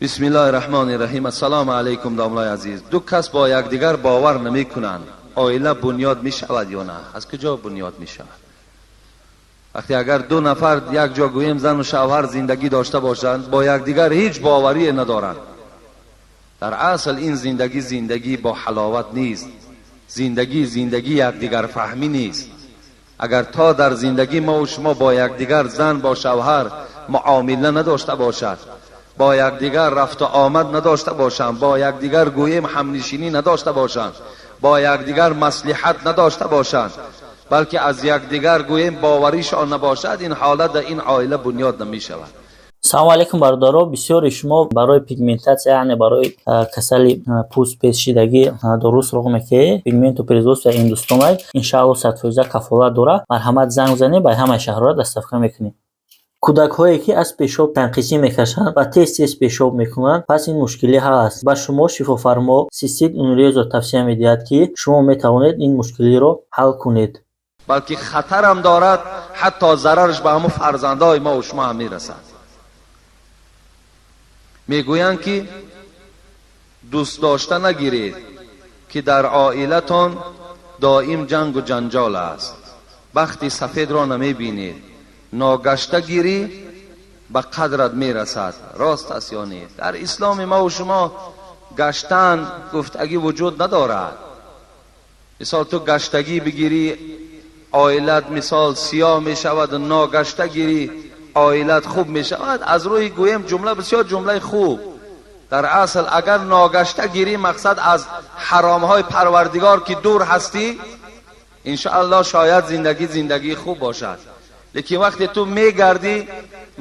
Бисмиллоҳи раҳмони раҳим. Ассалому алайкум, домлаи азиз. Ду кас бо якдигар бовар намекунанд, оила бунёд мешавад ё на? Аз куҷо бунёд мешавад? Вақте агар ду нафар як ҷо гӯем зану шавҳар зиндагӣ дошта бошанд, бо якдигар ҳеҷ боварие надоранд. Дар асл ин зиндагӣ зиндагӣ бо ҳаловат нест, зиндагӣ зиндагӣ якдигарфаҳмӣ нест. Агар то дар зиндагӣ мо шумо бо якдигар зан бо шавҳар муомила надошта бошад, бо якдигар рафту омад надошта бошанд, бо якдигар гӯем ҳамнишинӣ надошта бошанд, бо якдигар маслиҳат надошта бошанд, балки аз якдигар гӯем боваришон набошад, ин ҳолат дар ин оила бунёд намешавад. Салому алейкум, бародаро. Бисёри шумо барои пигментатсия, яъне барои касали пӯст пешшидагӣ дору суроғ мекунед. Пигменту производства Ҳиндустонай, иншаалло, 100% кафолат дорад. Марҳамат, занг занед, ба ҳамаи шаҳрҳоро доставка мекунем. Кӯдакҳое, ки аз пешоб танқисӣ мекашанд ва тез тез пешоб мекунанд, пас ин мушкилӣ ҳаст. Ба шумо шифофармо Цистит Унрезо тавсия медиҳад, ки шумо метавонед ин мушкилиро ҳал кунед. Балки хатарам дорад, ҳатто зарараш ба ҳамун фарзандҳои мо шумо ҳам мерасад. Мегӯянд, ки дӯст дошта нагиред, ки дар оилатон доим ҷангу ҷанҷол аст, бахти сафедро намебинед, ногашта гирӣ ба қадрат мерасад. Рост аст ё не? Дар исломи мо шумо гаштан гуфтагӣ вуҷуд надорад. Мисол, ту гаштагӣ бигирӣ, оилат мисол сиёҳ мешавад, ногашта гирӣ, оилат хуб мешавад. Аз рӯи гӯем ҷумла бисёр ҷумлаи хуб. Дар асл агар ногашта гирӣ, мақсад аз ҳаромҳои парвардигор ки дур ҳастӣ, иншоаллоҳ шояд зиндагӣ зиндагии хуб бошад. Лекин вақте ту мегардӣ,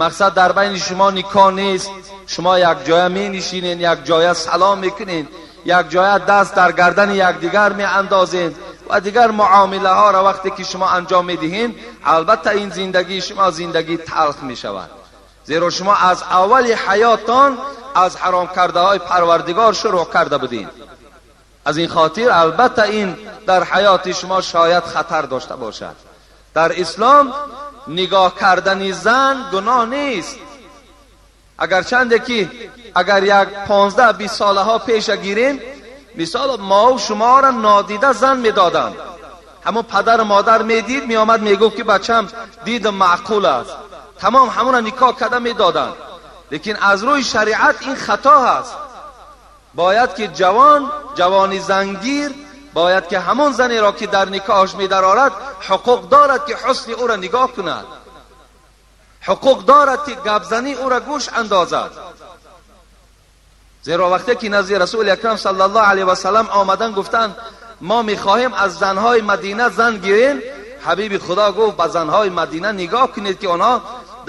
мақсад дар байни шумо никоҳ нест, шумо якҷоя менишинед, якҷоя салом мекунед, якҷоя даст дар гардани якдигар меандозед ва дигар муомилаҳоро вақте ки шумо анҷом медиҳед, албатта ин зиндагии шумо зиндагии талх мешавад, зеро шумо аз аввали ҳаёттон аз ҳаром кардаҳои парвардигор шурӯъ карда будед. Аз ин хотир албатта ин дар ҳаёти шумо шояд хатар дошта бошад. Дар ислом нигоҳ кардани зан гуноҳ нест, агарчанде ки агар як 15-20 солаҳо пеша гирем, мисол мо шуморо нодида зан медоданд. Ҳамон падару модар медид, меомад, мегуфт, ки бачам дидам маъқул аст, тамом ҳамона никоҳ карда медоданд. Лекин аз рӯи шариат ин хато ҳаст. Бояд ки ҷавон, ҷавони зангир бояд ки ҳамон занеро, ки дар никоҳаш медарорад, ҳуқуқ дорад, ки ҳусни ӯро нигоҳ кунад, ҳуқуқ дорад, ки гапзанӣ ӯро гӯш андозад. Зеро вақте ки назди расули акрам саллаллоҳу алайҳи васаллам омадан, гуфтанд: мо мехоҳем аз занҳои мадина зан гирем. Ҳабиби худо гуфт: ба занҳои мадина нигоҳ кунед, ки онҳо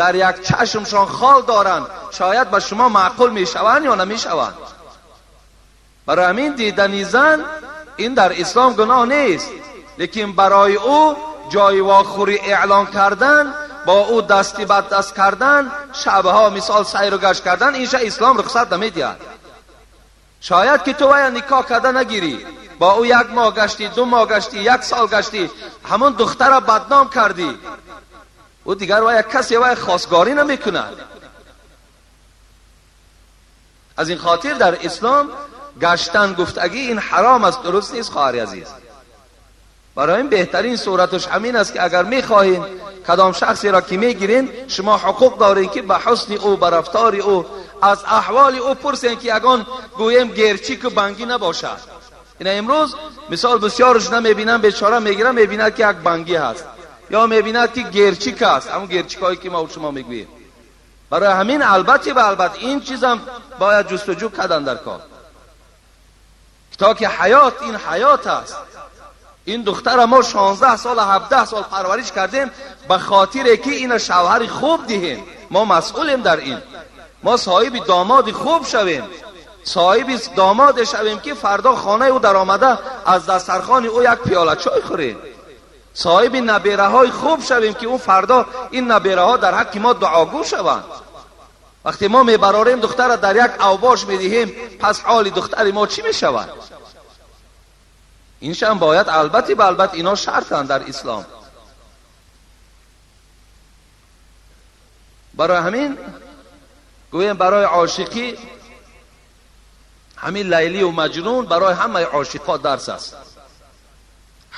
дар як чашмшон хол доранд, шояд ба шумо маъқул мешаванд ё намешаванд. Барои ҳамин дидани зан ин дар ислом гуноҳ нест, лекин барои ӯ ҷои вохӯрӣ эълон кардан, бо ӯ дасти бад даст кардан, шабҳо мисол сайру гашт кардан, инша ислом рухсат намедиҳад. Шояд ки ту вая никоҳ карда нагирӣ, бо ӯ як моҳ гаштӣ, 2 моҳ гаштӣ, як сол гаштӣ, ҳамон духтара бадном кардӣ, ӯ дигар вая касе вая хосгорӣ намекунад. Аз ин хотир дар ислом гаштан гуфтагӣ ин ҳаром аст, дуруст нест, хоҳари азиз. Барои ин беҳтарин сураташ ҳамин аст, ки агар мехоҳед кадом шахсеро ки мегирен, шумо ҳуқуқ доред, ки ба ҳусни ӯ, ба рафтори ӯ, аз аҳволи ӯ пурсен, ки ягон гӯем герчику бангӣ набошад. Ина имрӯз мисол бисёрш намебинам, бечора мегирам, мебинад, ки як бангӣ ҳаст ё мебинад, ки герчик аст, ҳамон герчикҳое, ки мо шумо мегӯем. Барои ҳамин албатта ба албатта ин чизам бояд ҷустуҷӯ кардан дар кор, то ки ҳаёт ин ҳаёт аст. Ин духтара мо 16 сол, 17 сол парвариш кардем ба хотире, ки ина шавҳари хуб диҳем. Мо масъулем дар ин, мо соҳиби домоди хуб шавем, соҳиби домоде шавем, ки фардо хонаи ӯ даромада аз дастархони ӯ як пиёла чой хӯрем, соҳиби набераҳои хуб шавем, ки ӯ фардо ин набераҳо дар ҳаққи мо дуогӯ шаванд. Вақте мо мебарорем духтара дар як авбош медиҳем, пас ҳоли духтари мо чӣ мешавад? Иншам бояд албатта ба албатта ино шартанд дар ислом. Барои ҳамин гӯем барои ошиқӣ Ҳамин Лайли ва Маҷнун барои ҳамаи ошиқҳо дарс аст.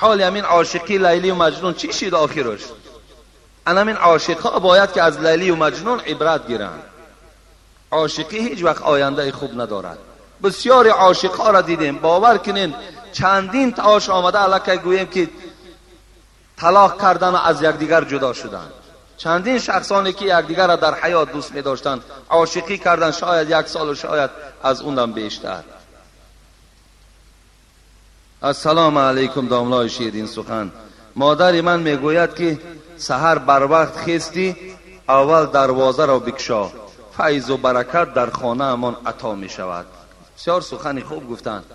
Ҳоли ҳамин ошиқи Лайли ва Маҷнун чӣ шид охираш? Ҳамин ошиқҳо бояд ки аз Лайли ва Маҷнун ибрат гиранд. Ошиқӣ ҳеҷ вақт ояндаи хуб надорад. Бисёри ошиқҳоро дидем, бовар кунед, чандин таош омада аллакай гӯем ки талоқ кардан ва аз якдигар ҷудо шуданд. Чандин шахсоне ки якдигарро дар ҳаёт дӯст медоштанд, ошиқӣ карданд, шояд як солу шояд аз унам бештар. Ассалому алайкум, домлои ширин сухан. Модари ман мегӯяд ки саҳар барвақт хестӣ, аввал дарвозаро бикушо, файзу баракат дар хонаамон ато мешавад. Бисёр сухани хуб гуфтанд.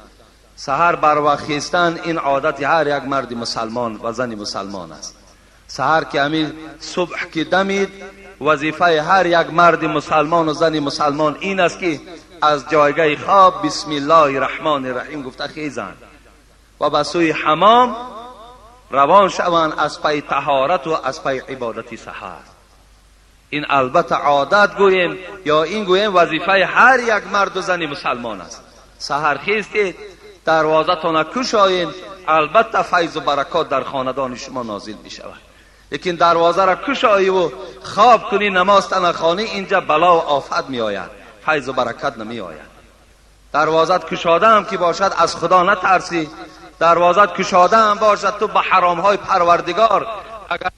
Саҳар барвақт хестан ин одати ҳар як марди мусалмон ва зани мусалмон аст. Саҳар ки ҳамин субҳ ки дамид, вазифаи ҳар як марди мусалмон ва зани мусалмон ин аст ки аз ҷойгаҳи хоб бисмиллоҳи раҳмони раҳим гуфта хезанд ва ба сӯи ҳамом равон шаванд аз пайи таҳорату аз пайи ибодати саҳар. Ин албатта одат гӯем ё ин гӯем вазифаи ҳар як марду зани мусалмон аст. Саҳар хестед, дарвозатона кушоед, албатта файзу баракот дар хонадони шумо нозил мешавад. Лекин дарвозаро кушоиву хоб кунӣ, намоз нахонӣ, инҷа бало ва офат меояд, файзу баракат намеояд. Дарвозат кушодаам ки бошад, аз Худо натарсӣ. Дарвозат кушодаам бошад, ту ба ҳаромҳои Парвардигор агар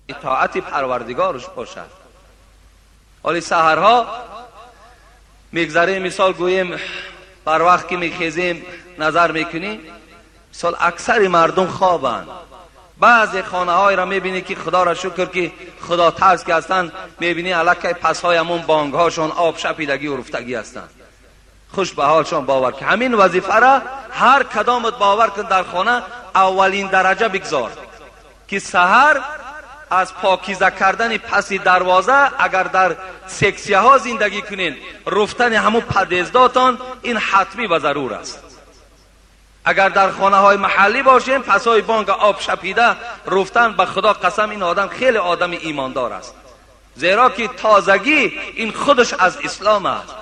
итоати Парвардигорш бошад. Ҳоли саҳарҳо мегзарем, мисол гӯем, бар вақт ки мехезем назар мекунӣ, мисол аксари мардум хобанд. Баъзе хонаҳоеро мебинӣ ки Худоро шукр ки худотарс ки ҳастанд, мебинӣ аллакай пасҳои ҳамон бонгҳошон об шапидагӣ ва руфтагӣ ҳастанд. Хуш ба ҳолшон, бовар ки ҳамин вазифаро ҳар кадомат бовар кун дар хона аввалин дараҷа бигзор ки саҳар аз покиза кардани паси дарвоза, агар дар сексияҳо зиндагӣ кунед, руфтани ҳамун подъездотон ин ҳатмӣ ва зарур аст. Агар дар хонаҳои маҳаллӣ бошем, пасҳои бонга об шапида руфтан, ба Худо қасам, ин одам хеле одами имондор аст, зеро ки тозагӣ ин худаш аз ислом аст.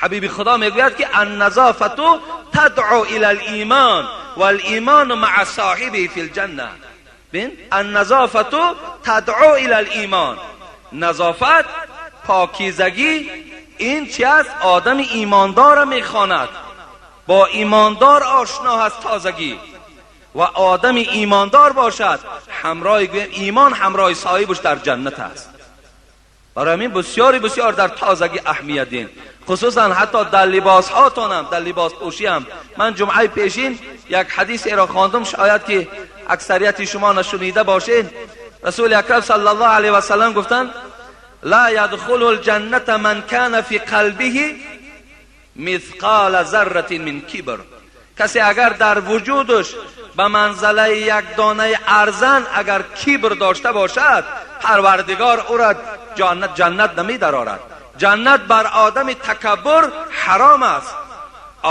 Ҳабиби Худо мегӯяд ки анназофату тадъу ила лимон валимону маа соҳибиҳи фи лҷанна. Бин, анназофату тадъу ила лимон. Назофат, покизагӣ ин чи аст? Одами имондорро мехонад, бо имондор ошно ҳаст тозагӣ, ва одами имондор бошад, ҳамроҳи гӯем имон ҳамроҳи соҳибаш дар ҷаннат аст. Барои ҳамин бисёри бисёр дар тозагӣ аҳамият дин, хусусан ҳатто дар либосҳотонам, дар либоспӯшиам. Ман ҷумъаи пешин як ҳадисеро хондум, шояд ки аксарияти шумо нашунида бошед. Расули акрам саллаллоҳу алайҳи васаллам гуфтанд: ла ядхулу лҷанната ман кана фи қалбиҳи мисқола зарратин мин кибр. Касе агар дар вуҷудаш ба манзалаи як донаи арзан агар кибр дошта бошад, Парвардигор ӯро ҷаннат намедарорад. Ҷаннат бар одами такаббур ҳаром аст.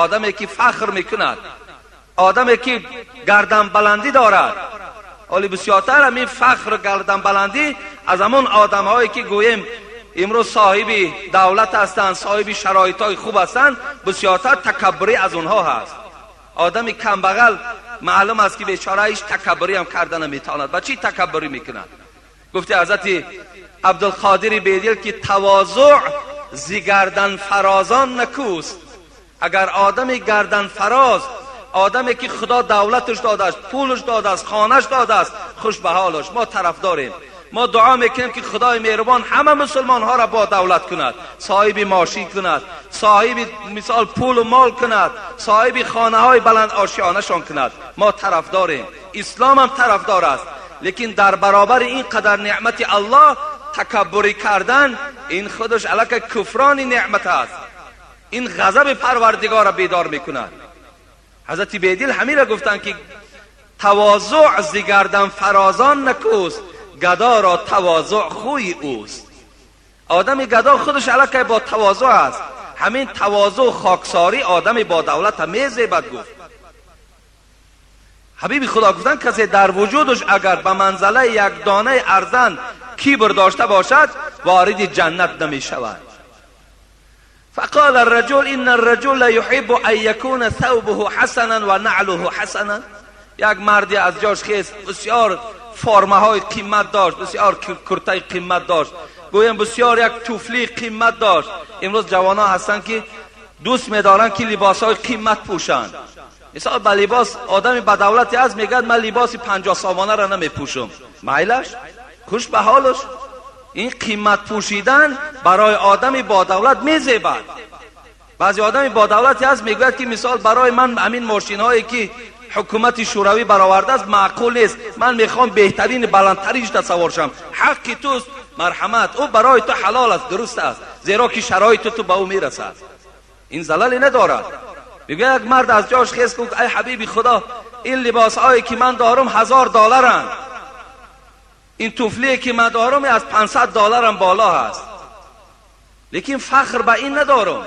Одаме ки фахр мекунад, одаме ки гарданбаландӣ дорад. Ҳоли бисёртар ҳамин фахру гарданбаландӣ аз ҳамон одамҳое ки гӯем имрӯз соҳиби давлат ҳастанд, соҳиби шароитҳои хуб ҳастанд, бисёртар такаббурӣ аз онҳо ҳаст. Одами камбағал маълум аст ки бечора ҳеҷ такаббурӣ ҳам карда наметавонад. Ба чӣ такаббурӣ мекунад? Гуфти ҳазрати Абдулқодири Бедил ки тавозӯъ зи гарданфарозон накӯст. Агар одами гарданфароз, одаме ки Худо давлаташ додааст, пулаш додааст, хонаш додааст, хуш ба ҳолаш, мо тарафдорем. Мо дуо мекунем ки Худои меҳрубон ҳама мусулмонҳоро бо давлат кунад, соҳиби мошин кунад, соҳиби мисол пулу мол кунад, соҳиби хонаҳои баланд ошиёнашон кунад. Мо тарафдорем, ислом ҳам тарафдор аст. Лекин дар баробари ин қадар неъмати Аллоҳ такаббурӣ кардан ин худаш аллакай куфрони неъмат аст. Ин ғазаби Парвардигорро бедор мекунад. Ҳазрати Бедил ҳаминро гуфтанд ки тавозӯъ зи гарданфарозон накӯст, гадоро тавозӯъ хӯи ӯст. Одами гадо худаш аллакай бо тавозӯъ аст. Ҳамин тавозӯъ хоксорӣ одами бо давлата мезебад, гуфт ҳабиби Худо. Гуфтанд касе дар вуҷудаш агар ба манзалаи як донаи арзан кибр дошта бошад, вориди ҷаннат намешавад. فقال الرجل ان الرجل يحب ان يكون ثوبه حسنا و نعله حسنا. یک مردی از جاش خیست، بسیار فرمه های قیمت داشت، بسیار کرتای قیمت داشت، گویم بسیار یک توفلی قیمت داشت. امروز جوان ها هستن که دوست میدارن که لباس های قیمت پوشند. مثال با لباس آدمی با دولتی از میگد من لباس 50 سامانه را نمیپوشم، میلش خوش به حالش. این قیمت پوشیدن برای آدمی با دولت میزیبد. بعضی آدمی با دولتی هست میگوید که مثال برای من همین ماشین هایی که حکومت شوروی برآورده است معقول نیست، من میخوام بهترین بلندترینش سوار شم. حق توست، مرحمت، او برای تو حلال است، درست است، زیرا که شرایط تو به او میرسد، این زللی ندارد. میگه یک مرد از جاش خیز گفت ای حبیبی خدا، این لباس هایی که من دارم $1000، این توفلی که من دارم از $500 بالا هست، لیکن فخر به این ندارم،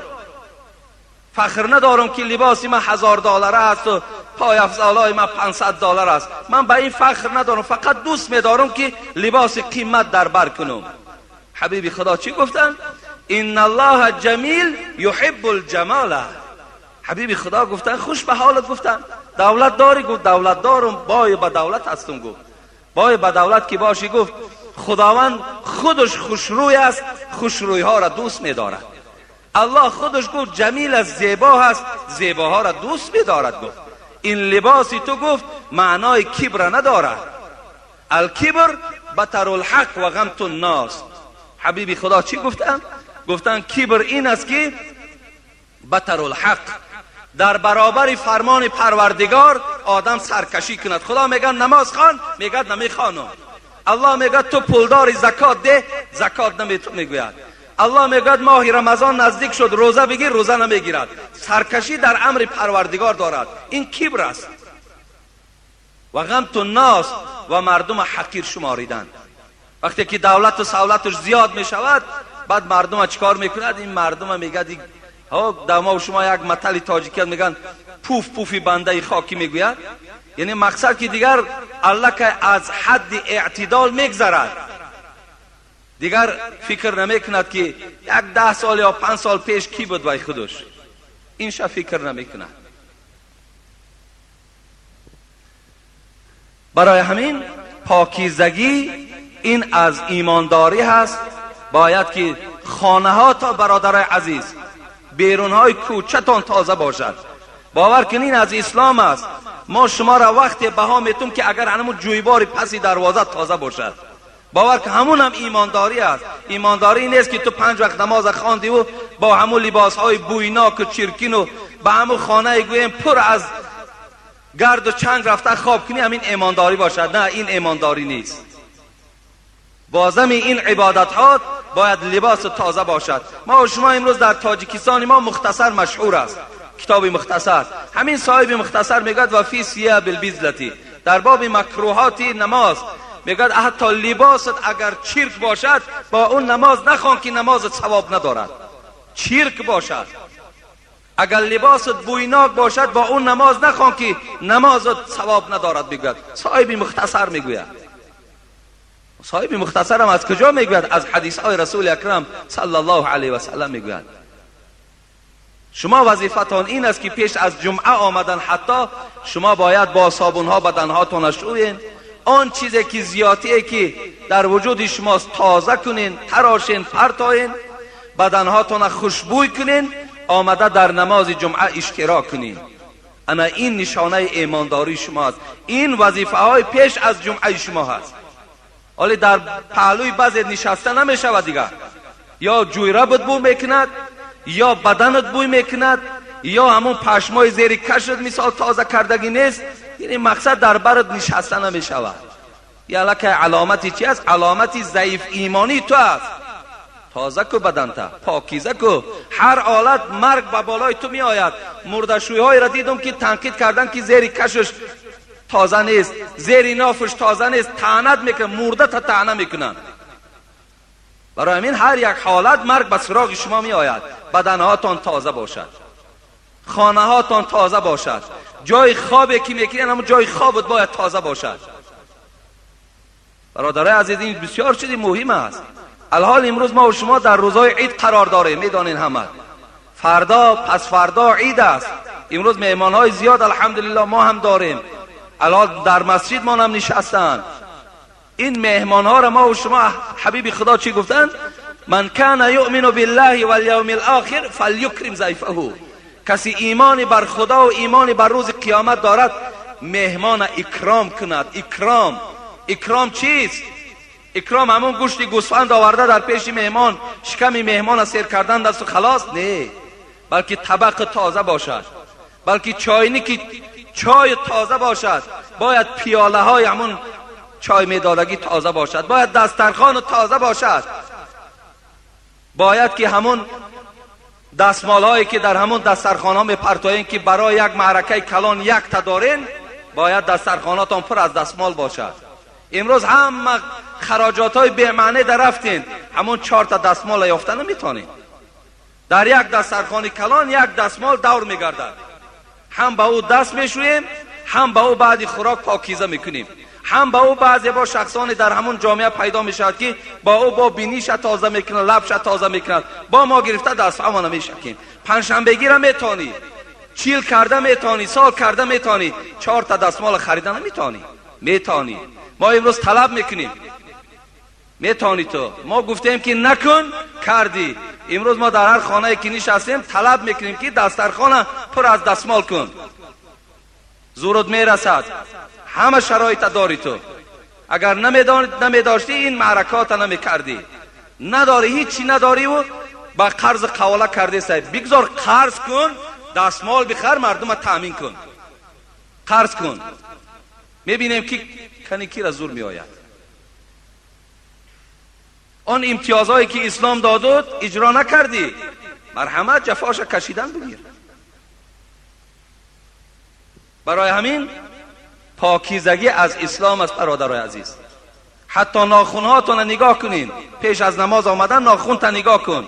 فخر ندارم که لباس من $1000 است و پای افضالای من $500 است. من به این فخر ندارم، فقط دوست میدارم که لباس قیمت در بر کنم. حبیبی خدا چی گفتن؟ ان الله جمیل یحب الجمال. حبیبی خدا گفتن خوش به حالت، گفتن دولت داری؟ گفت دولت دارم، بای به دولت هستم. گفت بای به دولت که باشی؟ گفت خداوند خودش خوشروی است، خوشروی ها را دوست میدارد. الله خودش گفت جمیل است، زیبا هست، زیباها را دوست میدارد. گفت این لباسی تو گفت معنای کبر ندارد. الکبر بطر الحق و غمت الناس. حبیبی خدا چی گفتن؟ گفتن کبر این است که بطر الحق، در برابر فرمان پروردگار آدم سرکشی کند. خدا میگه نماز خوان، میگه نمیخوانم. الله میگه تو پولداری زکات ده، زکات نمیگوید. الله میگه ماه رمضان نزدیک شد روزه بگیر، روزه نمیگیرد. سرکشی در امر پروردگار دارد، این کبر است. و غمت الناس، و مردم حقیر شماریدن. وقتی که دولت و سولتش زیاد میشود، بعد مردم چیکار میکند؟ این مردم میگه ها، در ما و شما یک متل تاجیکی میگن پوف پوفی بنده خاکی میگوید، یعنی مقصد که دیگر الله که از حد اعتدال میگذرد، دیگر فکر نمیکند که یک 10 سال یا 5 سال پیش کی بود وای خودش، این شا فکر نمیکند. برای همین پاکیزگی این از ایمانداری هست. باید که خانه ها تا برادرای عزیز، بیرون های کوچه‌تان تازه باشد. باور کنین از اسلام است. ما شما را وقت بها میتون که اگر همون جویبار پسی دروازه تازه باشد، باور که همون هم ایمانداری است. ایمانداری نیست که تو 5 وقت نماز خواندی و با همون لباس های بویناک و چرکین و با همون خانه گویم پر از گرد و چنگ رفته خواب کنی، همین ایمانداری باشد. نه، این ایمانداری نیست. بازم این عبادت ها باید لباس تازه باشد. ما و شما امروز در تاجیکستان ما مختصر مشهور است، کتاب مختصر. همین صاحب مختصر میگد و فی ثیاب البذلتی، در باب مکروهات نماز میگد حتی لباست اگر چرک باشد با اون نماز نخوان که نمازت ثواب ندارد. چرک باشد، اگر لباست بویناک باشد با اون نماز نخوان که نمازت ثواب ندارد. میگوید صاحب مختصر، میگوید صاحب مختصر هم از کجا میگوید؟ از حدیث های رسول اکرم صلی الله علیه و سلم میگوید. شما وظیفتان این است که پیش از جمعه آمدن حتی شما باید با صابون ها بدنهاتون شوین، آن چیزی که زیادیه که در وجود شماست تازه کنین، تراشین، پرتاین، بدنهاتون خوشبوی کنین، آمده در نماز جمعه اشتراک کنین. انا این نشانه ایمانداری شما است. این وظیفه های پیش از جمعه شما هست. ولی در پهلوی بعضی نشسته نمیشود دیگر، یا جویره بو میکند، یا بدنت بوی میکند، یا همون پشمای زیر کشت مثال تازه کردگی نیست. یعنی مقصد در برت نشسته نمیشود. یا لکه علامتی چی است؟ علامتی ضعیف ایمانی تو است. تازه کو بدن تا، پاکیزه کو. هر حالت مرگ به بالای تو می آید. مردشویهای را دیدم که تنقید کردن که زیر کشش تازه نیست، زیر نافش تازه نیست، طعنت میکنن، مرده تا طعنه میکنن. برای همین هر یک حالت مرگ به سراغ شما می آید. بدنهاتان تازه باشد، خانه هاتان تازه باشد، جای خوابی که میکنین همون جای خوابت باید تازه باشد. برادرای عزیز، این بسیار چیزی مهم است. الحال امروز ما و شما در روزهای عید قرار داریم، میدانین همه. فردا پس فردا عید است. امروز مهمان های زیاد الحمدلله ما هم داریم، الان در مسجد ما هم نشستن. این مهمان ها را ما و شما حبیب خدا چی گفتن؟ من کان یؤمن بالله والیوم الاخر فلیکرم ضیفه. کسی ایمان بر خدا و ایمان بر روز قیامت دارد مهمان اکرام کند. اکرام، اکرام چیست؟ اکرام همون گوشت گوسفند آورده در پیش مهمان، شکم مهمان سیر کردن دست و خلاص؟ نه، بلکه طبق تازه باشد، بلکه چاینی چای تازه باشد، باید پیاله های همون چای میدادگی تازه باشد، باید دسترخوان تازه باشد، باید که همون دستمال هایی که در همون دسترخوان ها میپرتایین که برای یک معرکه کلان یک تا دارین، باید دسترخواناتان پر از دستمال باشد. امروز همه خراجات های بی معنی در رفتین، همون 4 تا دستمال یافته نمیتونین. در یک دسترخوان کلان یک دستمال دور میگردد، هم به او دست میشوییم، هم به او بعد خوراک پاکیزه میکنیم، هم با او بعضی با شخصانی در همون جامعه پیدا میشود که با او با بینیش تازه میکنه، لبش تازه میکنه، با ما گرفته دست همانه میشکیم. پنجشنبگی را میتونی، چیل کرده میتونی، سال کرده میتونی، 4 تا دستمال خریده نمیتونی. میتونی. ما امروز طلب میکنیم، میتونی تو. ما گفتیم که نکن، کردی. امروز ما در هر خانه که نشستیم طلب میکنیم که دسترخوانه پر از دستمال کن. زورت میرسد، همه شرایط داری تو. اگر نمیداشتی این معرکات نمیکردی. نداری، هیچی نداری و با قرض قواله کرده سای. بگذار قرض کن، دستمال بخر، مردم تامین کن. قرض کن. میبینیم که کنی کی را زور میآید. آن امتیازهایی که اسلام دادود اجرا نکردی، مرحمت جفاش کشیدن بگیر. برای همین پاکیزگی از اسلام است برادرای عزیز. حتی ناخونهاتون نگاه کنین، پیش از نماز آمدن ناخون تا نگاه کن.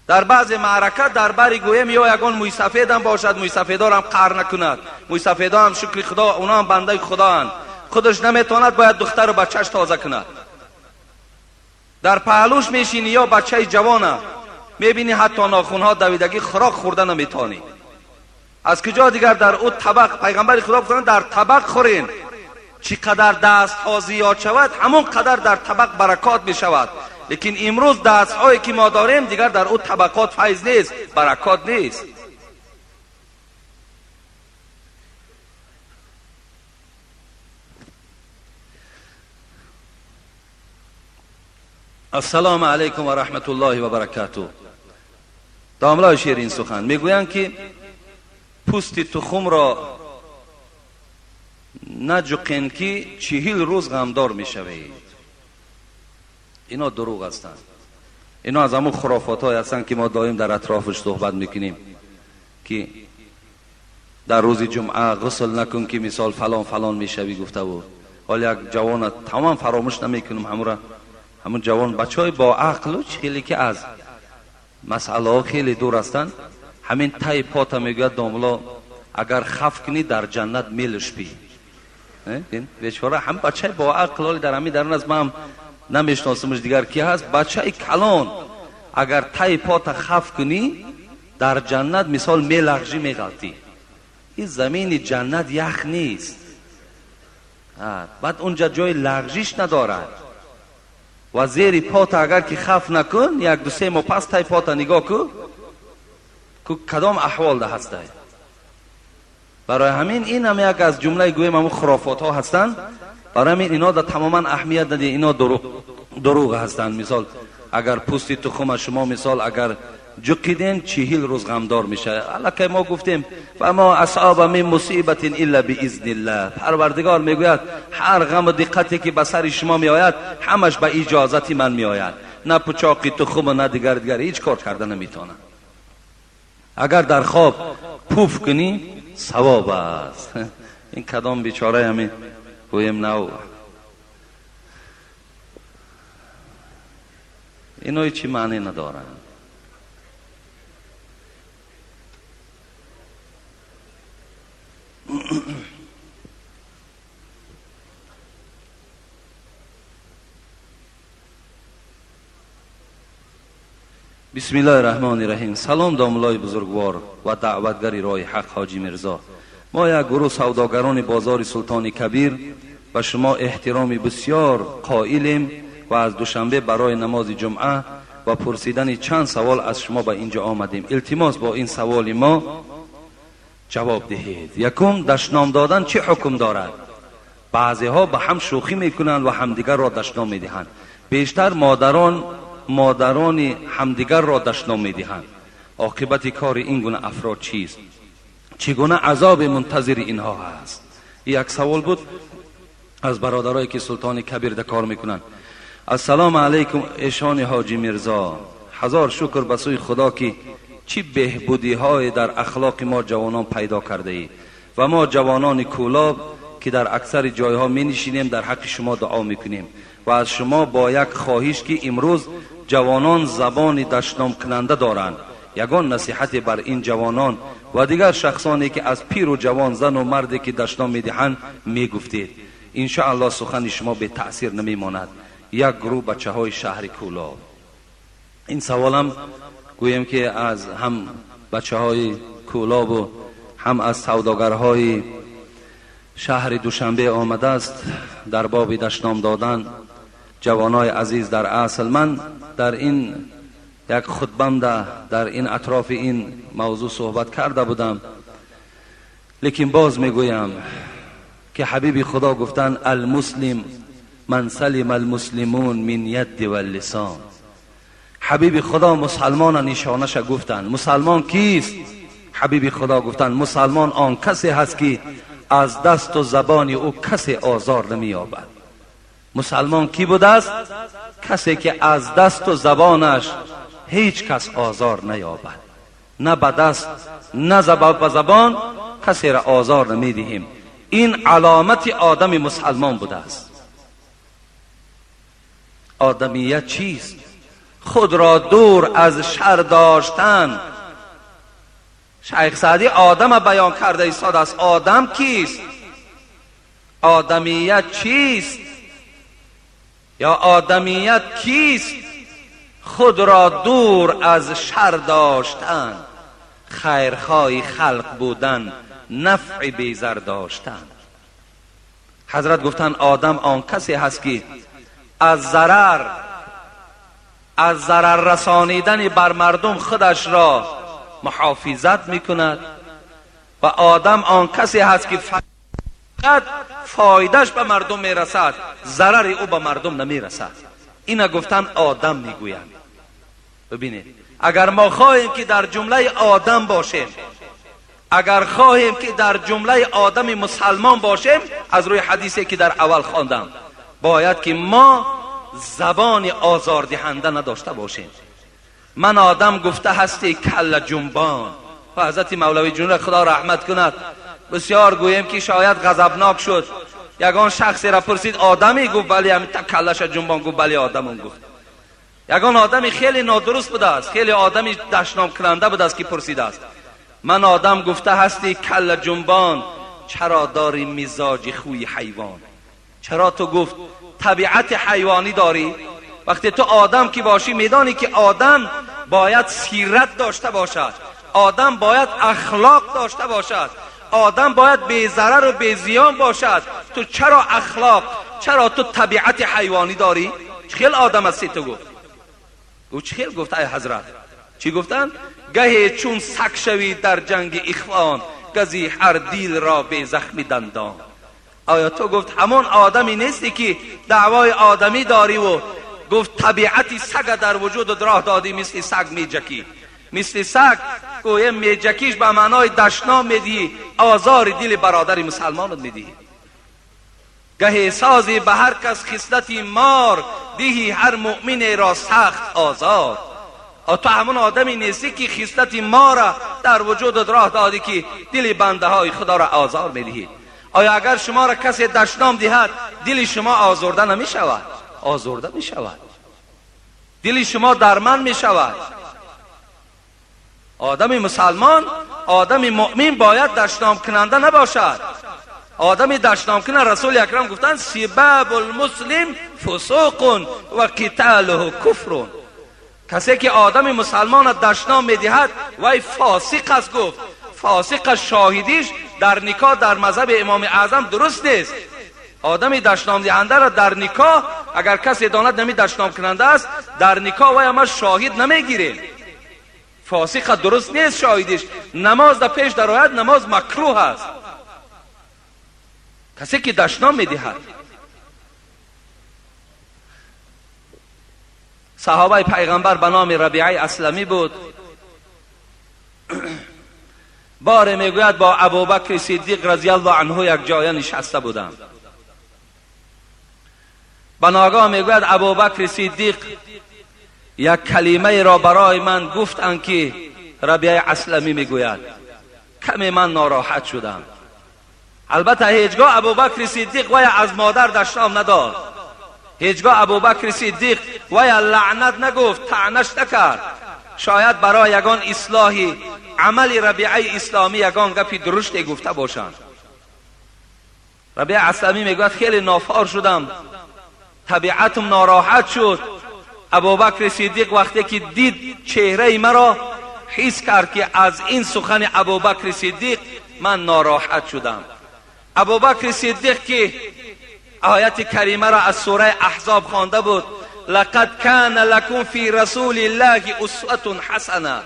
در بعض معرکه در بری گویم یا یگان موی سفید هم باشد، موی سفیدار هم قهر نکند. موی سفیدار هم شکر خدا، اونا هم بنده خدا هن. خودش نمیتواند، باید دختر و بچهش تازه کند. در پهلوش میشینی یا بچه جوانه میبینی حتی ناخونها دویدگی، خوراک خورده نمیتونی. از کجا دیگر در او طبق؟ پیغمبر خدا گفتند در طبق خورین، چقدر دست ها زیاد شود همون قدر در طبق برکات می شود. لیکن امروز دست هایی که ما داریم دیگر در او طبقات فیض نیست، برکات نیست. السلام علیکم و رحمت الله و برکاته. داملای شیرین سخن میگویند که پوست تخم را نجقین که 40 روز غمدار میشوید. اینا دروغ هستند. اینا از همون خرافات های هستند که ما دائم در اطرافش صحبت میکنیم که در روز جمعه غسل نکن که مثال فلان فلان میشوی گفته بود. حالا یک جوان تمام فراموش نمیکنم، همون جوان بچه های با عقل و خیلی که از مسئله ها خیلی دور هستند، همین تای پاتا میگوید داملا اگر خف کنی در جنت میلشپی. بیچاره هم بچه با عقل در همین درون از من هم نمیشناسمش دیگر کی هست، بچه کلان اگر تای پاتا خف کنی در جنت مثال میلغجی میغلطی. این زمین جنت یخ نیست، بعد اونجا جای لغزش ندارد و زیر پاتا اگر که خف نکن 1 2 3 ماه پس تای پاتا نگاه کن که کدام احوال ده هسته. برای همین این هم یک از جمله گویم همون خرافات ها هستند. برای همین اینا در تماما اهمیت ندید، اینا دروغ هستند. مثال اگر پوست تخم شما مثال اگر جقیدین 40 روز غمدار میشه. الکی ما گفتیم و ما اصاب من مصیبت الا باذن الله. پروردگار میگوید هر غم و دقتی که به سر شما میآید همش به اجازت من میآید، نه پچاقی تخم و نه دیگر هیچ کار کرده نمیتونه. اگر در خواب پوف کنی ثواب است. این کدام بیچاره همین گویم نه اینا هیچی معنی ندارن. Бисмиллоҳи раҳмони раҳим. Салом домуллои бузургвор ва даъватгари роҳи ҳақ Ҳоҷи Мирзо. Мо як гурӯҳ савдогарони бозори Султони Кабир ба шумо эҳтироми бисёр қоилем ва аз Душанбе барои намози ҷумъа ва пурсидани чанд савол аз шумо ба инҷо омадем. Илтимос, бо ин саволи мо ҷавоб диҳед. Якум, дашном додан чӣ ҳукм дорад? Баъзеҳо ба ҳам шӯхӣ мекунанд ва ҳамдигарро дашном медиҳанд. Бештар модарони ҳамдигарро дашном медиҳанд. Оқибати кори ин гуна афрод чист? Чӣ гуна азоби мунтазири инҳо ҳаст? Як савол буд аз бародарое ки Султони Кабирда кор мекунанд. Ассалому алайкум, эшони Ҳоҷи Мирзо. Ҳазор шукр ба сӯи Худо, ки чӣ беҳбудиҳое дар ахлоқи мо ҷавонон пайдо кардаӣ ва мо ҷавонони Кӯлоб, ки дар аксари ҷойҳо менишинем, дар ҳаққи шумо дуо мекунем ва аз шумо бо як хоҳиш, ки имрӯз ҷавонон забони дашномкунанда доранд, ягон насиҳате бар ин ҷавонон ва дигар шахсоне, ки аз пиру ҷавон, зану марде, ки дашном медиҳанд, мегуфтед. Иншоаллоҳ, сухани шумо бетаъсир намемонад. Як гурӯҳ бачаҳои шаҳри Кӯлоб. Ин саволам гӯем, ки аз ҳам бачаҳои Кӯлобу ҳам аз савдогарҳои шаҳри Душанбе омадааст дар боби дашном додан. Ҷавонои азиз, дар асл ман дар ин як хутбамда дар ин атрофи ин мавзӯъ суҳбат карда будам, лекин боз мегӯям, ки ҳабиби Худо гуфтанд: «Алмуслим ман салима алмуслимун мин ядди валлисон». Ҳабиби Худо мусалмона нишонаша гуфтанд. Мусалмон кист? Ҳабиби Худо гуфтанд: мусалмон он касе ҳаст, ки аз дасту забони ӯ касе озор намеёбад. Мусалмон кӣ будааст? Касе ки аз дасту забонаш ҳеҷ кас озор наёбад. На ба даст, на ба забон касеро озор намедиҳем. Ин аломати одами мусалмон будааст. Одамият чист? Худро дур аз шар доштан. Шайх Саъдӣ одама баён карда истодааст. Одам кист? Одамият чист ё одамият кист? Худро дур аз шар доштан, хайрхоҳи халқ будан, нафъи безар доштан. Ҳазрат гуфтанд: одам он касе ҳаст, ки аз зарар расонидани бар мардум худашро муҳофизат мекунад ва одам он касе ҳаст, ки фақат фоидаш ба мардум мерасад, зарари ӯ ба мардум намерасад. Ина гуфтан одам мегӯянд. Бибинед, агар мо хоҳем, ки дар ҷумлаи одам бошем, агар хоҳем, ки дар ҷумлаи одами мусалмон бошем, аз рӯи ҳадисе, ки дар аввал хондам, бояд ки мо забони озордиҳанда надошта бошем. Ман одам гуфта ҳасти калла ҷунбон. Ва ҳазрати Мавлавӣ Ҷунра, Худо раҳмат кунад, бисёр гӯем, ки шояд ғазабнок шуд. Ягон шахсеро пурсид: «Одамӣ?» Гуфт: «Бале». Ҳамин каллаша ҷунбон, гуфт: «Бале, одамам», гуфт. Ягон одами хеле нодуруст будааст, хеле одами дашномкунанда будааст, ки пурсидааст: «Ман одам гуфта ҳасти калла ҷунбон, чаро дорӣ мизоҷи хӯи ҳайвон? Чаро ту, гуфт, табиати ҳайвонӣ дорӣ? Вақте ту одам ки бошӣ, медонӣ, ки одам бояд сират дошта бошад, одам бояд ахлоқ дошта бошад, одам бояд безарару безиён бошад. Ту чаро ахлоқ, чаро ту табиати ҳайвонӣ дорӣ? Чӣ хел одам ҳастӣ ту?» Гуфт. Гуфт: «Чӣ хел?» Гуфт: «Ай ҳазрат, чӣ гуфтанд? Гаҳе чун саг шавӣ дар ҷанги ихвон, газӣ ҳар дил ро безахми дандон. Оё ту, гуфт, ҳамон одаме нестӣ, ки даъвои одамӣ дориву, гуфт, табиати сага дар вуҷудат роҳ додӣ? Мисли саг меҷакӣ, мисли саг гӯя меҷакиш ба маънои дашном медиҳӣ, озори дили бародари мусалмонат медиҳӣ. Гаҳе созӣ ба ҳар кас хислати мор, диҳӣ ҳар муъминеро сахт озор. Ту ҳамон одаме нестӣ, ки хислати мора дар вуҷудат роҳ додӣ, ки дили бандаҳои Худоро озор медиҳӣ? Оё агар шуморо касе дашном диҳад, дили шумо озурда намешавад? Озурда мешавад, дили шумо дарманд мешавад. Одами мусалмон, одами муъмин бояд дашномкунанда набошад. Одами дашномкунанда, Расули Акрам гуфтанд: «Сибабул муслим фусуқун ва қиталуҳу куфрун». Касе ки одами мусалмона дашном медиҳад, вай фосиқ аст. Гуфт, фосиқ шоҳидиш дар никоҳ дар мазҳаби имоми аъзам дуруст нест. Одами дашномдиҳандаро дар никоҳ агар касе донад нами дашномкунанда аст, дар никоҳ вай ама шоҳид намегирем. Фосиқа дуруст нест шоҳидиш. Намоз да пеш дарояд, намоз макрӯҳ аст. Касе ки дашном медиҳад. Саҳобаи пайғамбар ба номи Рабиаи Асламӣ буд. Боре мегӯяд, бо Абубакри Сиддиқ разияллоҳу анҳу як ҷоя нишаста будам. Ба ногоҳ мегӯяд, Абубакри Сиддиқ як калимаеро барои ман гуфтанд, ки Рабиаи Асламӣ мегӯяд, каме ман нороҳат шудам. Албатта, ҳеҷгоҳ Абубакри Сиддиқ вая аз модар дашном надод, ҳеҷгоҳ Абубакри Сиддиқ вая лаънат нагуфт, таънаш накард. Шояд барои ягон ислоҳи амали Рабиаи Исломӣ ягон гапи дуруште гуфта бошанд. Рабиаи Асламӣ мегӯяд, хеле нофор шудам, табиатам нороҳат шуд. Абубакри Сиддиқ вақте ки дид чеҳраи маро, ҳис кард, ки аз ин сухани Абубакри Сиддиқ ман нороҳат шудам. Абубакри Сиддиқ ки ояти каримаро аз сураи Аҳзоб хонда буд, лақад кана лакум фи расулиллаҳи усватун ҳасана.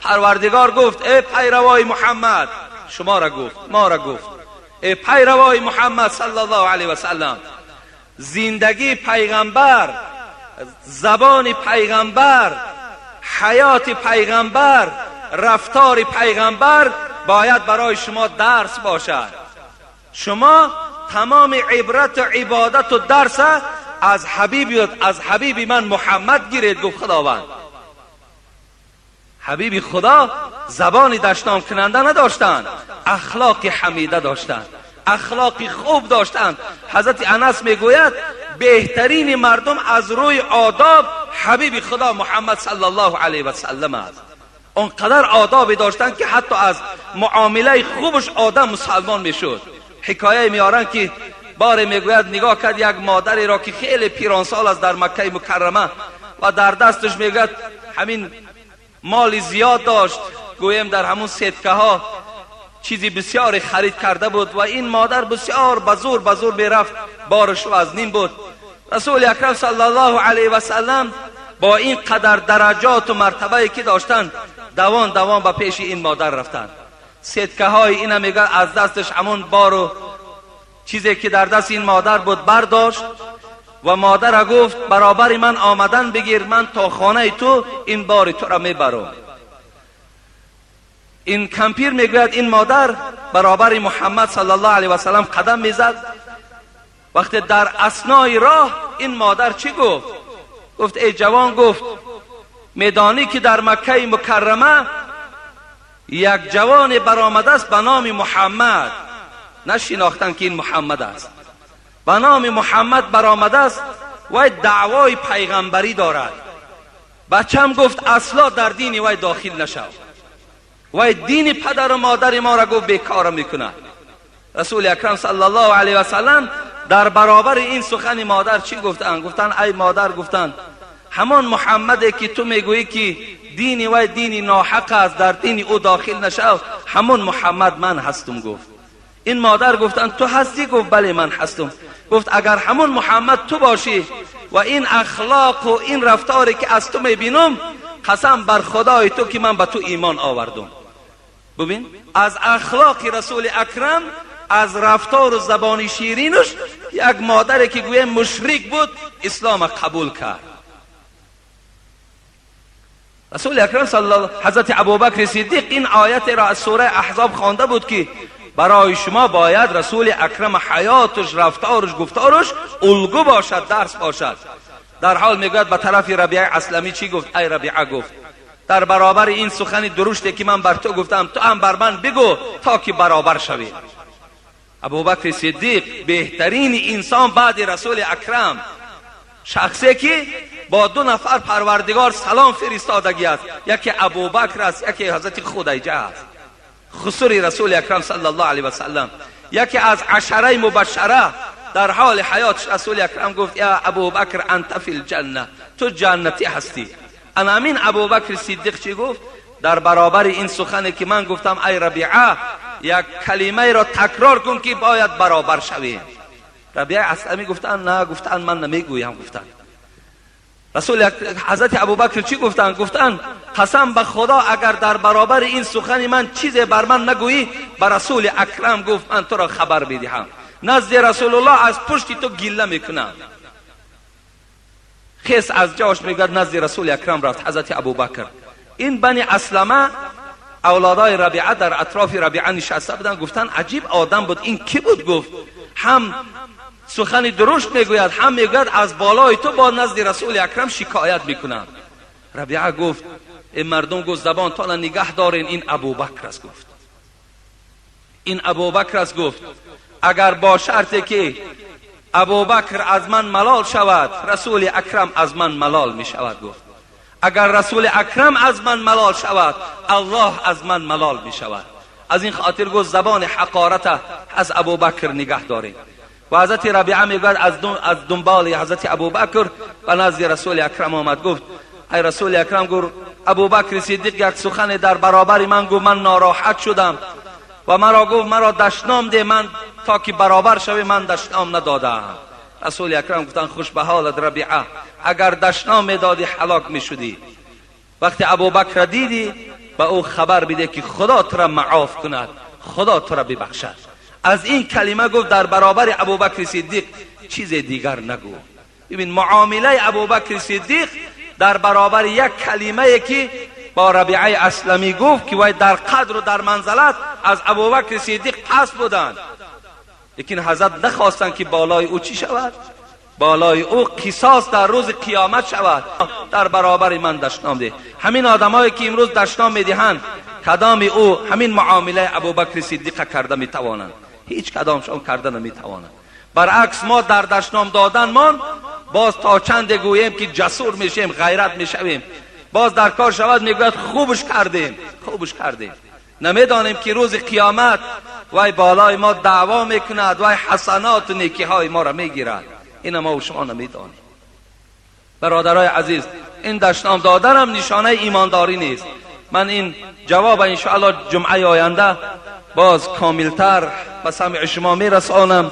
Парвардигор гуфт, эй пайравои Муҳаммад, шуморо гуфт, моро гуфт, эй пайравои Муҳаммад саллаллоҳу алайҳи васаллам, зиндагии пайғамбар, забони пайғамбар, ҳаёти пайғамбар, рафтори пайғамбар бояд барои шумо дарс бошад. Шумо тамоми ибрату ибодату дарса аз ҳабиби, аз ҳабиби ман Муҳаммад гиред, гуфт Худованд. Ҳабиби Худо забони дашномкунанда надоштанд, ахлоқи ҳамида доштанд, ахлоқи хуб доштанд. Ҳазрати Анас мегӯяд, беҳтарини мардум аз рӯи одоб ҳабиби Худо Муҳаммад саллаллоҳу алайҳи васаллам аст. Он қадар одобе доштанд, ки ҳатто аз муомилаи хубаш одам мусалмон мешуд. Ҳикояе меоранд, ки боре мегӯяд, нигоҳ кард як модареро, ки хеле пиронсол аст дар Маккаи Мукаррама, ва дар дасташ, мегӯяд, ҳамин моли зиёд дошт, гӯем дар ҳамун сеткаҳо чизи бисёре харид карда буд, ва ин модар бисёр ба зур ба зур мерафт, бораш вазнин буд. Расули акрам саллаллоҳу алайҳи васаллам бо ин қадар дараҷоту мартабае ки доштанд, давон давон ба пеши ин модар рафтанд. Сеткаҳои ина, мегӯяд, аз дасташ ҳамун бору чизе ки дар дасти ин модар буд бардошт ва модара гуфт, баробари ман омадан бигир, ман то хонаи ту ин бори тура мебарам. Ин кампир, мегӯяд, ин модар баробари Муҳаммад саллаллоҳу алайҳи васаллам қадам мезад. Вақте дар аснои роҳ ин модар чӣ гуфт? Гуфт, эй ҷавон, гуфт, медонӣ, ки дар Маккаи Мукаррама як ҷавоне баромадааст ба номи Муҳаммад? Нашинохтанд, ки ин Муҳаммад аст. Ба номи Муҳаммад баромадааст, вай даъвои пайғамбарӣ дорад. Бачам, гуфт, асло дар дини вай дохил нашав, вай дини падару модари моро, гуфт, бекора мекунад. Расули акрам саллаллоҳу алайҳи васаллам дар баробари ин сухани модар чӣ гуфтанд? Гуфтанд, ай модар, гуфтанд, ҳамон Муҳаммаде, ки ту мегӯӣ, ки дини вай дини ноҳақ аст, дар дини ӯ дохил нашав, ҳамон Муҳаммад ман ҳастум. Гуфт ин модар, гуфтанд, ту ҳастӣ? Гуфт, бале, ман ҳастум. Гуфт, агар ҳамон Муҳаммад ту бошӣ ва ин ахлоқу ин рафторе, ки аз ту мебинам, қасам бар Худои ту, ки ман ба ту имон овардум. Бубин, аз ахлоқи расули акрам, аз рафтору забони ширинаш як модаре, ки гӯем мушрик буд, ислома қабул кард. Расули акрам, ҳазрати Абубакри Сиддиқ ин оятеро аз сураи Аҳзоб хонда буд, ки барои шумо бояд расули акрам ҳаётуш, рафторуш, гуфторуш улгу бошад, дарс бошад. Дар ҳол, мегӯяд, ба тарафи Рабиаи Асламӣ чӣ гуфт? Ай Рабиа, гуфт, дар баробари ин сухани дуруште, ки ман бар ту гуфтам, ту ҳам бар ман бигӯ, то ки баробар шавӣ. Абубакри Сиддиқ беҳтарини инсон баъди расули акрам, шахсе ки бо ду нафар Парвардигор салом фиристодагӣ аст, яке Абубакр аст, яке ҳазрати Худайҷа аст, хусури расули акрам саллаллоҳу алайҳи васаллам, яке аз ашараи мубашшара. Дар ҳоли ҳаётш расули акрам гуфт, я Абубакр, анта фил ҷанна, ту ҷаннатӣ ҳастӣ. Ана ҳамин Абубакр Сиддиқ чӣ гуфт дар баробари ин сухане ки ман гуфтам? Ай Рабиа, як калимаеро такрор кун, ки бояд баробар шавем. Рабиа Аслами гуфтанд: на, гуфтанд, ман намегӯям. Гуфтанд Расул, Ҳазрати Абубакр чӣ гуфтанд? Гуфтанд: қасам ба Худо, агар дар баробари ин сухани ман чизе бар ман нагӯӣ, ба Расули Акрам, гуфт, ман туро хабар медиҳам, назди Расулуллоҳ аз пушти ту гилла мекунам. Хес аз ҷош, мегӯяд, назди Расули Акрам рафт Ҳазрати Абубакр. Ин Бани Аслама, авлодои Рабиа, дар атрофи Рабиа нишаста буданд. Гуфтанд: аҷиб одам буд ин, кӣ буд? Гуфт: ҳам сухани дурушт мегӯяд, ҳам мегӯяд аз болои ту бо назди Расули Акрам шикоят мекунам. Рабиа гуфт: ин мардум, гуфт, забонтона нигаҳ дорен, ин Абубакр аст. Гуфт: ин Абубакр аст. Гуфт: агар бо шарте ки Абубакр аз ман малол шавад, Расули Акрам аз ман малол мешавад. Гуфт: агар Расули Акрам аз ман малол шавад, Аллоҳ аз ман малол мешавад. Аз ин хотир, гуфт, забони ҳақората аз Абубакр нигаҳ дорем. Ва Ҳазрати Рабиа мегӯяд, аз дунболи Ҳазрати Абубакр ба назди Расули Акрам омад. Гуфт: ай Расули Акрам, гуфт, Абубакри Сиддиқ як сухане дар баробари ман гуфт, ман нороҳат шудам ва маро гуфт, маро дашном де, ман то ки баробар шавӣ, ман дашном надодаам. Расули Акрам гуфтанд: хуш ба ҳолат, Рабиа, агар дашном медодӣ, ҳалок мешудӣ. Вақте Абубакра дидӣ, ба ӯ хабар биде, ки Худо тура маъоф кунад, Худо тура бибахшад. Аз ин калима, гуфт, дар баробари Абубакри Сиддиқ чизе дигар нагӯ. Бибин, муомилаи Абубакри Сиддиқ дар баробари як калимае, ки бо Рабиаи Асламӣ гуфт, ки вай дар қадру дар манзалат аз Абубакри Сиддиқ паст буданд, лекин ҳазрат нахостанд, ки болои ӯ чӣ шавад, болои ӯ қисос дар рӯзи қиёмат шавад. Дар баробари ман дашном деҳ. Ҳамин одамое ки имрӯз дашном медиҳанд, кадоми ӯ ҳамин муомилаи Абубакри Сиддиқа карда метавонанд? Ҳеҷ кадомшон карда наметавонанд. Баръакс, мо дар дашном доданмон боз то чанде гӯем, ки ҷасур мешавем, ғайрат мешавем, боз дар кор шавад, мегӯяд: хубш кардем, хубш кардем. Намедонем, ки рӯзи қиёмат вай болои мо даъво мекунад, вай ҳасаноту некиҳои моро мегирад. Ина мо шумо намедонем. Бародарои азиз, ин дашном доданам нишонаи имондорӣ нест. Ман ин ҷавоба иншоалло ҷумъаи оянда боз комилтар ба самъи шумо мерасонам.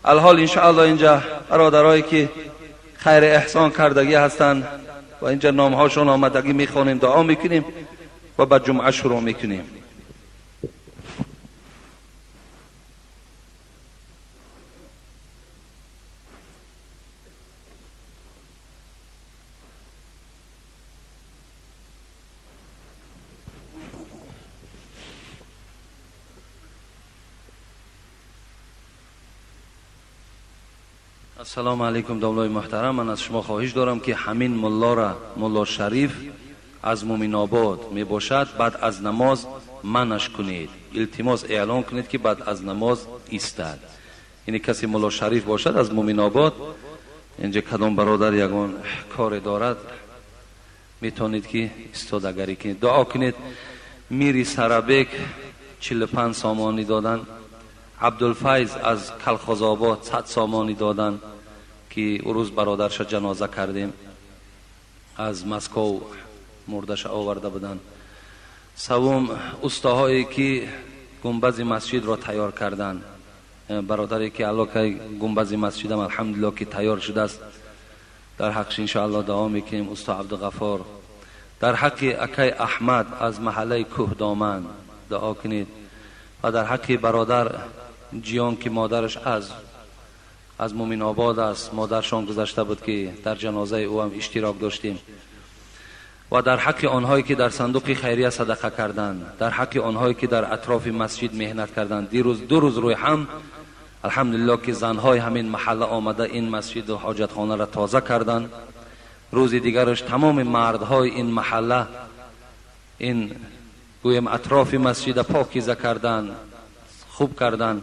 Алҳол, иншоалло, инҷа бародарое ки хайри эҳсон кардагӣ ҳастанд ва инҷа номҳошон омадагӣ, мехонем, дуо мекунем ва ба ҷумъа шурӯъ мекунем. Ассалому алайкум, домлои муҳтарам. Ман аз шумо хоҳиш дорам, ки ҳамин муллора, Мулло Шариф аз Муминобод мебошад, баъд аз намоз манаш кунед. Илтимос, эълон кунед, ки баъд аз намоз истад. Яъне касе Мулло Шариф бошад аз Муминобод, инҷа кадом бародар ягон коре дорад, метавонед, ки истодагарӣ кунед. Дуо кунед. Мири Сарабек 45 сомонӣ доданд. Абдулфайз аз Калхозобод 100 сомонӣ доданд, ки ӯ рӯз бародарша ҷаноза кардем, аз Москов мурдаша оварда буданд. Савум, устоҳое ки гумбази масҷидро тайёр карданд, бародаре ки аллокай гумбази масҷидам, алҳамдулилло, ки тайёр шудааст, дар ҳаққш иншоалло дуо мекунем, усто Абдуғаффор. Дар ҳаққи акай Аҳмад аз маҳаллаи Кӯҳдоман дуо кунед ва дар ҳаққи бародар Ҷиён, ки модараш аз Муминобод аст, модаршон гузашта буд, ки дар ҷанозаи ӯ ҳам иштирок доштем, ва дар ҳаққи онҳое ки дар сандуқи хайрия садақа карданд, дар ҳаққи онҳое ки дар атрофи масҷид меҳнат карданд. Дирӯз 2 рӯз рӯи ҳам, алҳамдулилло, ки занҳои ҳамин маҳалла омада ин масҷиду ҳоҷатхонаро тоза карданд. Рӯзи дигараш тамоми мардҳои ин маҳалла ин, гӯем, атрофи масҷида покиза карданд, хуб карданд.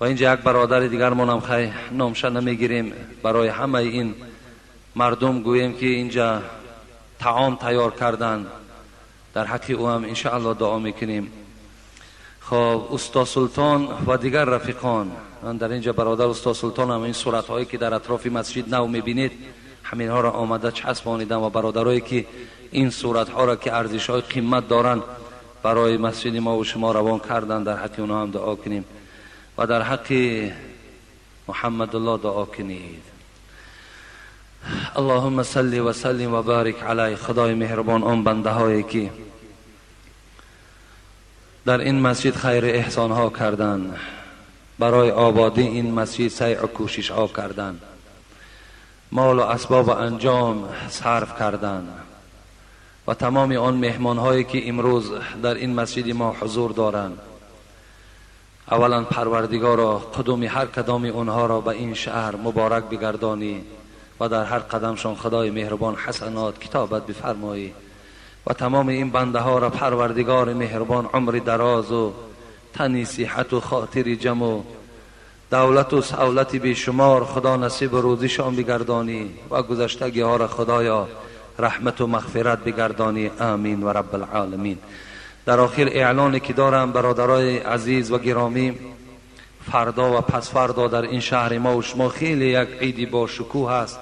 Ва инҷа як бародари дигармонам, хай, номша намегирем, барои ҳамаи ин мардум, гӯем, ки инҷа таом тайёр карданд, дар ҳаққи ӯ ҳам иншоалло дуо мекунем. Хоб, усто Султон ва дигар рафиқон. Ман дар инҷа бародар усто Султон ҳам, ин суратҳое ки дар атрофи масҷид нав мебинед, ҳаминҳоро омада часпонидан ва бародарое ки ин суратҳоро ки арзишҳои қимат доранд барои масҷиди мо ва шумо равон кардан, дар ҳаққи онҳо ҳам дуо кунем ва дар ҳаққи Муҳаммадулло дуо кунед. Аллоҳумма салли ва саллим ва барик алайҳ. Худои меҳрубон, он бандаҳое ки дар ин масҷид хайри эҳсонҳо карданд, барои ободии ин масҷид сайъу кӯшишҳо карданд, молу асбобу анҷом сарф карданд ва тамоми он меҳмонҳое ки имрӯз дар ин масҷиди мо ҳузур доранд, аввалан Парвардигоро, қудуми ҳар кадоми онҳоро ба ин шаҳр муборак бигардонӣ ва дар ҳар қадамшон Худои меҳрубон ҳасанот китобат бифармоӣ ва тамоми ин бандаҳоро Парвардигори меҳрубон умри дарозу тани сиҳату хотири ҷаму давлату савлати бешумор Худо насибу рӯзишон бигардонӣ ва гузаштагиҳоро Худоё раҳмату мағфират бигардонӣ. Амин ва раббалъоламин. Дар охир эълоне ки дорам, бародарои азиз ва гиромӣ, фардо ва пасфардо дар ин шаҳри мо ва шумо хеле як иди бошукӯҳ ҳаст,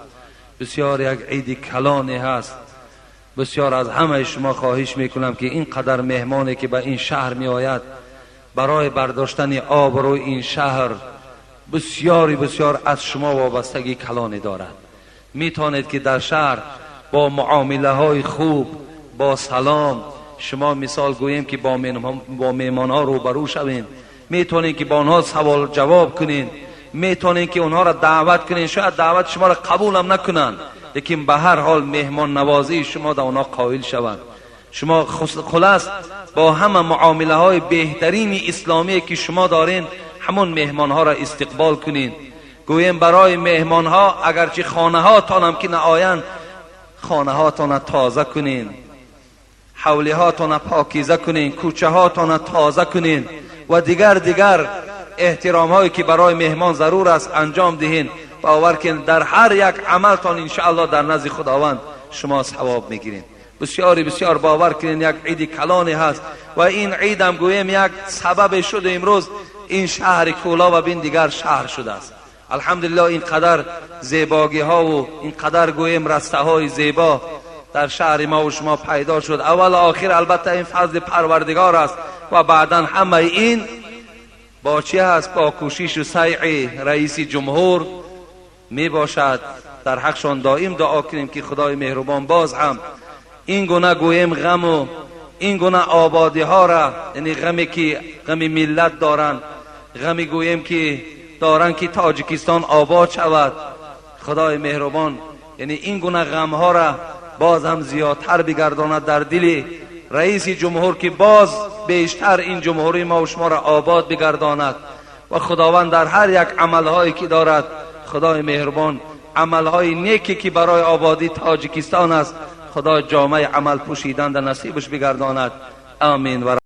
бисёр як иди калоне ҳаст. Бисёр аз ҳамаи шумо хоҳиш мекунам ки ин қадар меҳмоне ки ба ин шаҳр меояд, барои бардоштани обрӯи ин шаҳр бисёри бисёр аз шумо вобастагии калоне дорад. Метавонед ки дар шаҳр бо муомилаҳои хуб, бо салом, шумо мисол гӯем ки бо меҳмонҳо рӯбарӯ шавем, метавонед ки бо онҳо савол ҷавоб кунед, метавонед ки онҳоро даъват кунед. Шояд даъвати шуморо қабулам накунанд, лекин ба ҳар ҳол меҳмоннавозии шумо дар онҳо қоил шаванд. Шумо хулас бо ҳама муомилаҳои беҳтарини исломие ки шумо доред, ҳамон меҳмонҳоро истиқбол кунед. Гӯем барои меҳмонҳо агарчи хонаҳотонам ки наоянд, хонаҳотона тоза кунед, ҳавлиҳотона покиза кунед, кӯчаҳотона тоза кунед ва дигар дигар эҳтиромҳое ки барои меҳмон зарур аст анҷом диҳед. Бовар кунед, дар ҳар як амалтон иншааллоҳ дар назди Худованд шумо савоб мегиред. Бисёри бисёр бовар кунед, як иди калоне ҳаст ва ин идам гӯем як сабабе шуд имрӯз ин шаҳри Кӯлоба бин дигар шаҳр шудааст. Алҳамдулиллоҳ, ин қадар зебогиҳову ин қадар гӯем растаҳои зебо дар шаҳри мо ва шумо пайдо шуд. Аввал охир албатта ин фазли Парвардигор аст ва баъдан ҳамаи ин бо чӣ ҳаст? Бо кӯшишу сайъи раиси ҷумҳур мебошад. Дар ҳақшон доим дуо кунем ки Худои меҳрубон боз ҳам ин гуна гӯем ғаму ин гуна ободиҳоро, яъне ғаме ки ғами миллат доранд, ғами гӯем ки доранд ки Тоҷикистон обод шавад, Худои меҳрубон яъне ин гуна ғамҳоро боз ҳам зиёдтар бигардонад дар дили раиси ҷумҳур, ки боз бештар ин ҷумҳурии мо ва шуморо обод бигардонад ва Худованд дар ҳар як амалҳое ки дорад, Худои меҳрубон амалҳои неке ки барои ободии Тоҷикистон аст, Худо ҷомаи амал пӯшидан дар насибаш бигардонад. Амин.